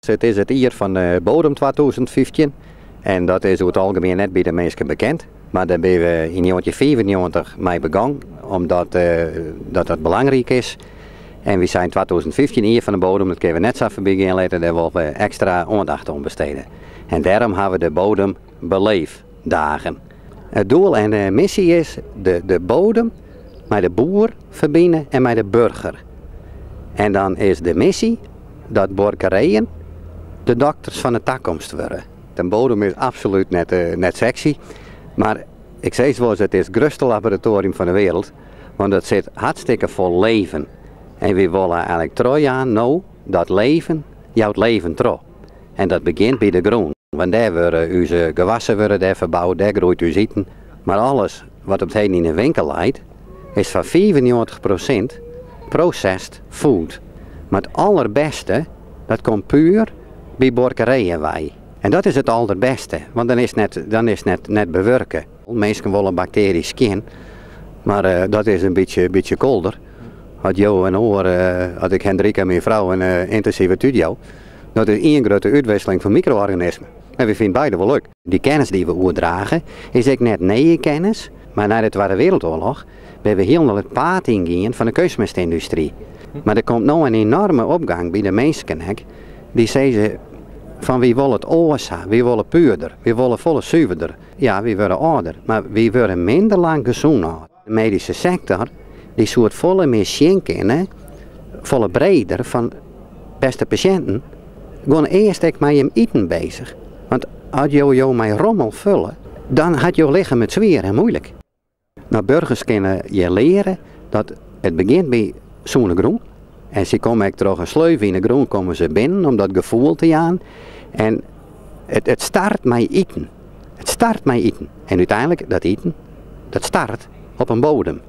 It is it jier fan de bodem 2015 en dat is oer it algemien net by de minsken bekend. Mar dêr binne we yn 1995 mei begûn, omdat dat dat belangryk is. En wy seinen 2015 jier fan de bodem, dat kinne we net sa foarby gean litte, dêr wolle we ekstra oandacht oan bestede. En dêrom hawwe we de bodembeleefdagen. It doel en de missy is de bodem mei de boer ferbine en mei de burger. En dan is de missy dat buorkerijen de dokters fan de takomst wurde. De bodem is absolút net seksy, mar ik sis wolris it is it grutste laboratoarium fan de wereld, want it sit hartstikke fol leven. En wy wolle eigenlik trochjaan no dat leven jout leven troch. En dat begjint by de grûn, want dêr wurde ús gewassen wurde dêr ferboud, dêr groeit ús iten. Mar alles wat op 't heden yn de winkel leit, is foar 95% processed food. Mar it allerbêste, dat komt puer by buorkerijen wei. En dat is it alderbêste, want dan is it net, dan is it net, net bewurke. Minsken wolle baktearjes skjin, mar dat is in bytsje kolder. As jo in oar, as ik Hendrika, myn frou, in yntinsive tút jou, dat is ien grutte útwisseling fan mikro-organismen. En wy fine beide wol leuk. Dy kennis dy't we oerdrage is ek net nije kennis, mar nei de Twadde Wereldoarloch binne we hielendal it paad yngien fan de keunstmêstyndustry. Mar der komt no in enorme opgang by de minsken ek, dy sizze fan wy wolle it oars ha, wy wolle puerder, wy wolle folle suverder. Ja, wy wurde âlder, mar wy wurde minder lang gesûn âld. De medyske sektor dy soe it folle mear sjen kinne, folle breder, fan bêste pasjinten, gean earst ek mei jim iten bezich. Want as jo jo mei rommel fulle, dan hat jo lichem it swier en moeilik. No, burgers kinne hjir leare dat it begjint by sûne grûn. En sy komme ek troch in sleuf yn de grûn komme se binnen om dat gefoel te jaan. En it start mei iten. It start mei iten. En úteinlik dat iten, dat start op in bodem.